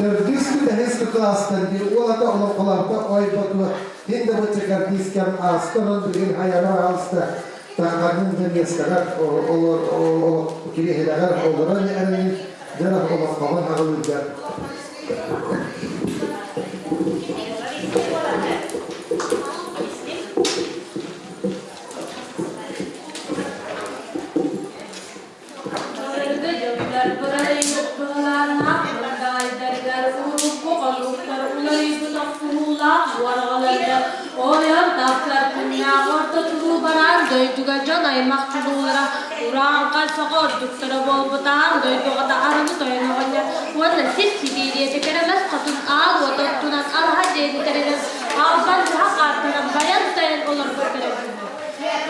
Төрдүс үһүс кылаастан биир уолата олоҥхолообута ойботуга хин да бачча кэрдиискэм ааста онон билигин хайаҕар аалыста таҥханын да миэстэҕэр олор кириэһилэҕэр олорон эрэйин дьара олоҥхоҕун аҕылыырга. Былыргы дьыллар быһылааннаах мындаайдарыгар урукку хонууктар уларыйбыт охсуһуулаах уорҕаларга ойон тахсар күннээх орто туруу бараан дойдуга дьон аймах чулуулара урааҥхай соҕо ордуктара буолбут аан дойдуга арыгы тойон оҕонньор уонна сир сибиириэтэ кэрэмэс хотун аал уот оттунан алаһа дьиэни тэринэн албан дьаһах ааттанан байан тайан олорбуттара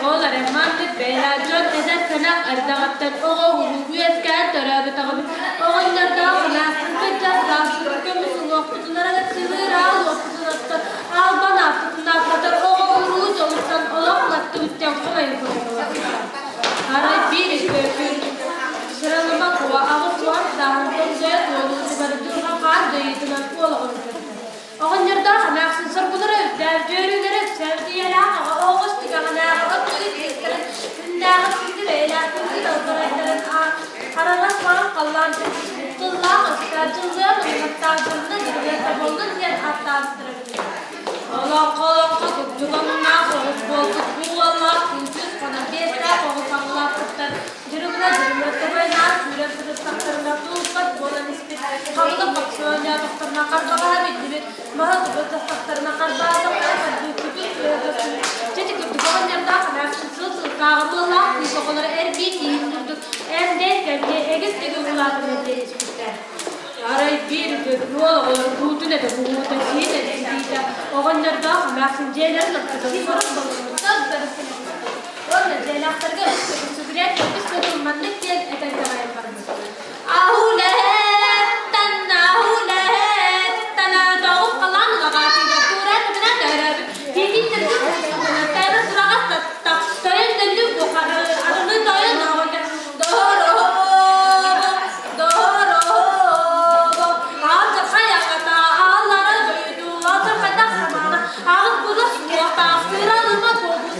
Ол эрэн маннык бэйэлээх дьон эдэр-сэнэх эрдэҕиттэн оҕо уруу үөскээн төрөөбүтэҕин оҕонньордоох эмээхсин кырдьар сааспытын көмүс уҥуохпутун арыгыттыыр аал уоппутун оттон албан ааппытын ааттатар оҕо уруу дьолуттан олох маттыбыт диэн хомойон олорбуттар. Арай биир үтүө күн Сыралыма Куо 80 сааһын томсойо туолуутугар дьылҕа хаан дьайыытынан уолаҕын көрдө. Оҕонньордоох эмээхсин соргулара үрдээн, дьүөрүүлэрэ үксээн, ийэлээх аҕа оҕус түгэҕинээҕи оттугу кииртэрин, күннээҕи күндү бэйэлээх күндү далбарайдарын хараҥас маҥан халлаан тыллаах өстөөх дьыллыан умнаттаах дьонно дьыллыан тобуллун диэн ааттаабыттара биллэр. Олоҥхо олоҥхо курдук омуннаах оҕус буолбут бу уоллаах күүтүс хонон биэстээх оҕус аҕылаахпыттан Дьырыбына дьырылыат тобойнаан сүүрэн сырыттахтарына тулуппат буолан испит, хабылык боксуонньоотохторуна харбаҕаһа биллибит, маһа тубут тастахтарына харбаатахтара хардыыккытын түһэ көстүбүт. Чэ ити курдук оҕонньордоох эмээхсин сыл сылтааҕы буоллаах кыыс оҕолоро эрбии тииһин курдук эмдээн кэмниэ эгис төгүл улаатан эрдиэн испиттэр. Арай биир үтүө уол оҕолор буутун этэ буһуута сиин этэ ситиитэ оҕонньордоох эмээхсин дьиэлэрин ортотун сорох болугуттан утары Уонна дьиэлээхтэргэ сүгүрүйэн көмүс сылын маннык диэн этэн итэҕэйэн барбыт. Аһулэттан, аһулэттан тоҕус халаан улаҕаатыгар туора тымынан төрөөбүт. Тиититтэргэ тайра сураҕа татта, тойон дөллү бухары, арыны тойон оҕонньор дорообо, дорообо, алдьархай аҕата, ааллара дойду, алдьархайдаах самаана, аҕыс була суохтаах, сыралыма буолбут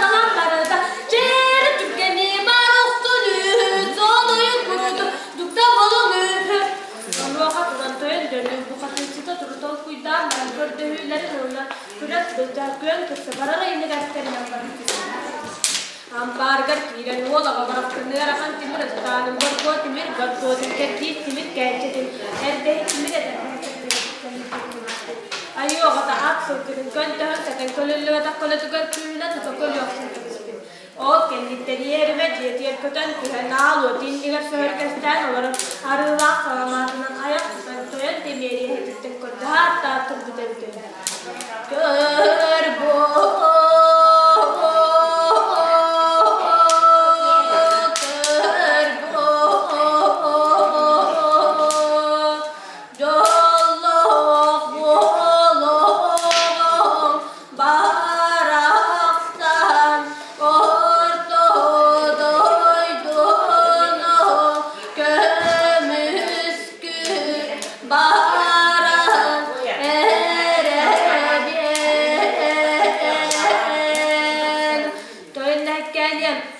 талан барыта, чээрэ түгэни бар охтун үһү, зонойун куруту, дукта болун үһү. Онуоха туран тойон дьонун бухатыыччыта туру толкуйдаан баран көрдөһүүлэрин ылынан күрэс былдьаан күөн көрсө барар айыныгар тэринэн барбыт. Ампаарыгар киирэн уол аҕа барахсан ыарахан тимир ыстаанын борбуо тимир борбуотун кэрдиис тимир кээччэтин эрдэһит тимир этэн Айыы оҕото ат сылгытын көнтөһөн кэтэн көлүллүбэтэх көлөтүгэр күүһүнэн тута көлүөхсүн кэбиспит. Ол кэнниттэн иэримэ дьиэтигэр көтөн түһэн аал уот иннигэр сөһүргэстээн олорон арыылаах саламаатынан айах тутан тойон тимиэриэһититтэн көрдөһө аттаат турбут эбит үһү. Көр Дьоллоох буолуоҕуҥ барахсан орто дойдуну көмүскүү баран эрэбиэн. Тойон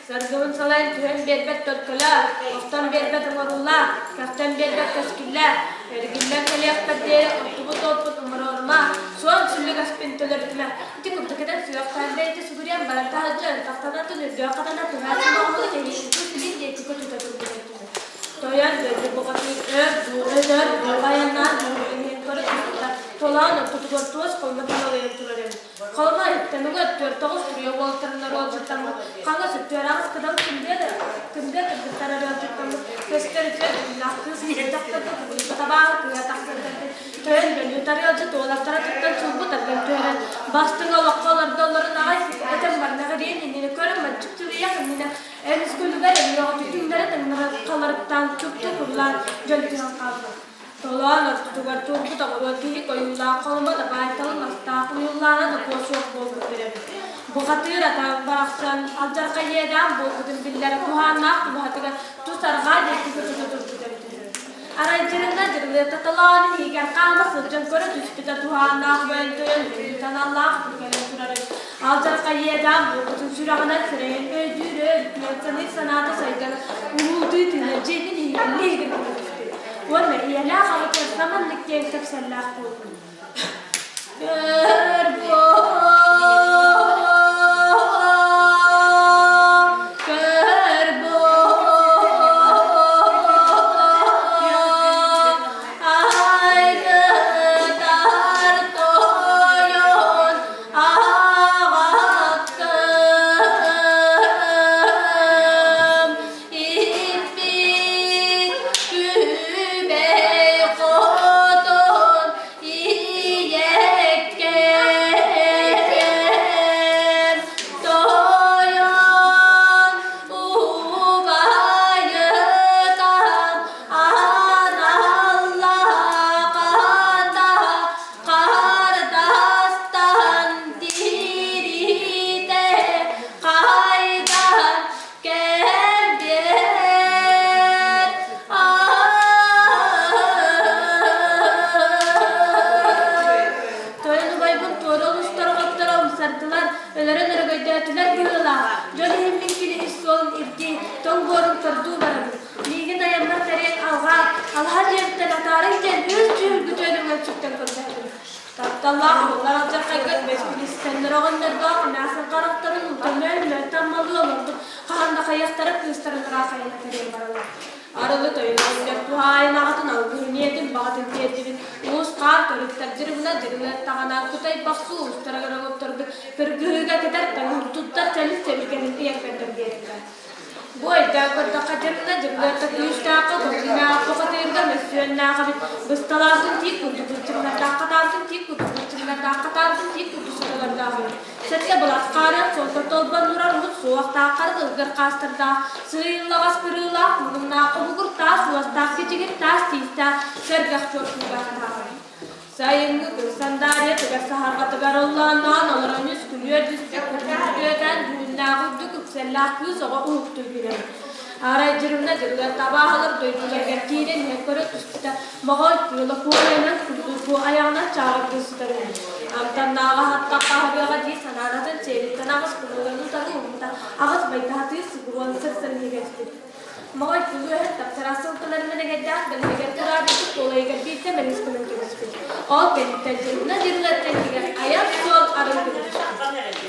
саргыбын салайан түһэн биэрбэт төлкөлөөх, охтон биэрбэт оҥоруулаах, кэхтэн биэрбэт кэскиллээх, эргиллэн кэлиэхпэр диэри оттубут уоппут умуруорума, суон сүллүк аспын төлөрүтүмэ. Ити курдук этэн сүрэхтээн бэйэтэ сүгүрүйэн баран таһырдьа ынтахтанан үрдүөх хатана туһаан сомоҕолуу тэһиин илин диэки көтүтэ турбут этэ. Тойон дойду бухатыыр өр дуу, өтөр дуу айаннаан иһин көрө түспүтэ, толоон ортотугар туос холмо тамалыйан турар эбит. Халыма иһиттэн уга өттүөр тоҕус түрүйэ уолаттарын ыалдьыттаммыт, хаҥас өттүөр аҕыс кыдал кымдыа кымдыа кыргыттара ыалдьыттаммыт, көстөр үтүө дьүһүннээх кыыс киһи дьахтарга кубулуйбут абааһы кыыһа тахсан кэлбит, тойон бөлүү тарыалдьыт уолаттара туттан сулбу тардан түһэрэн, бастыҥ олоххо олордоллорун аҕай этэн барнаҕа диэн иннинэ көрөн маччык-чылыйах иннинэ эмис күлүгэр эмиэҕэ түтүҥнэрэ таҥнары халарыктаан чупту курлаан дьөлүтүһэн хаалбыт. Толоон ортотугар турбут оҕуруот киһи ойуулаах холомо да баайталын астаах уйуллаана да куо суох буолбут эбит. Бухатыыр ата барахсан алдьархай иэдээн буолбутун биллэрэ куһааннаах тубуһатыгар тус арҕаа диэки көтүтэ турбут эбит үһү. Арай дьырына дьыры. дьырылыата толоон иһигэр хаама сылдьан көрө түспүтэ туһааннаах бөөнтөйөн үрдүк аналлаах кэлэн турар эбит. Алдьархай иэдээн буолбутун сүрэҕинэн сирэйин өйдүүр өрүтүнэн саныыр санаата сайдан уһуутуу тыына дьиэтин иһигэр лиһигир гына түспүт. Уонна ийэлээх аҕатыгар саманнык диэн кэпсэллээх буолбут. Көр Айгыдар тойон аҕаккым иппит күбэй хотун ийэккэм тойон убайытан аналлаахата хардастан тириитэ хайдан кэлбиэт Тойон убайбын туора олустар оҕотторо умсардылар, өлөрөн өрөгөйдөөтүлэр быһыылаах. Дьон иһин мин кини ис суолун ирдии, тоҥ буорун тордуу барабын. Миигин айаммар тэрийэн алҕаа, алаһа дьиэбиттэн атаарыҥ диэн үс дьүһүлгүтүөн өҥөлчүктэн көрдөһөбүн. Тапталлаах уоллар алдьархайга түбэспит оҕонньордоох эмээхсин харахтарын уута мөөл-мөөл таммалыы олорбут хаһан да хайыахтара кыыстарын ыраах айана тэрийэн бараллар. Арылы тойон оҕонньор туһаайын аҕатын алгыһын ийэтин баҕатын тиэрдибит уус хаан төрүттэр дьырыбына дьырылыаттаҕына кутай бахсы уустарыгар оҥотторбут кыргыһыыга кэтэр таҥаһын туттар чэлис сэбиргэлин ыйан көрдөр биэрэллэр. Бу өйдөөн көрдөххө дьырына дьырылыатта күүстээххэ, көҥүллээххэ хотуйарга мөссүөннээх эбит. Бысталаахтын тиит курдук быччыҥнардаахха таартын тиит курдук быччыҥнардаахха таартын тиит курдук сотолордоох эбит. Сэттэ былас хаарыан суолта толбон урар мут суохтаах харыт ылгыр хаастардаах, сыыйыллаҕас кырыылаах, муҥнаах обугур таас уостаах кичигир таас тиистээх, сэргэх чуоппуурдаах атааҕай. Сайыҥҥы күн сандаарыйа тыгар саһарҕатыгар оллоонноон олорон үс күнүөр түспүт күтүөтэн дьүһүннээх үрдүк үксэллээх кыыс оҕо уһуктуу киирэр. Арай дьырымна дьырылар табааһылар дойдуларыгар киирэн иһэн көрө түспүтэ моҕой кыыла куойанан курдургу айаҕынан чааҕырдыы сытар үһү. Амтаннааҕа хаттахха аһарыаҕа дии санаанатын сиэриттэн аҕыс куруоларын утары ууммута аҕыс байтаһатыы субуруон сырсан иһигэспит. Моҕой кылыаһын тапсара сылтыларынан эҥэрдээх дэлэһигэр тураабыт туолайыгар биирдэ мэлис гынан кэбиспит. Ол кэнниттэн дьырына дьырылыаттан тигэр айан суол арыгы түспүт.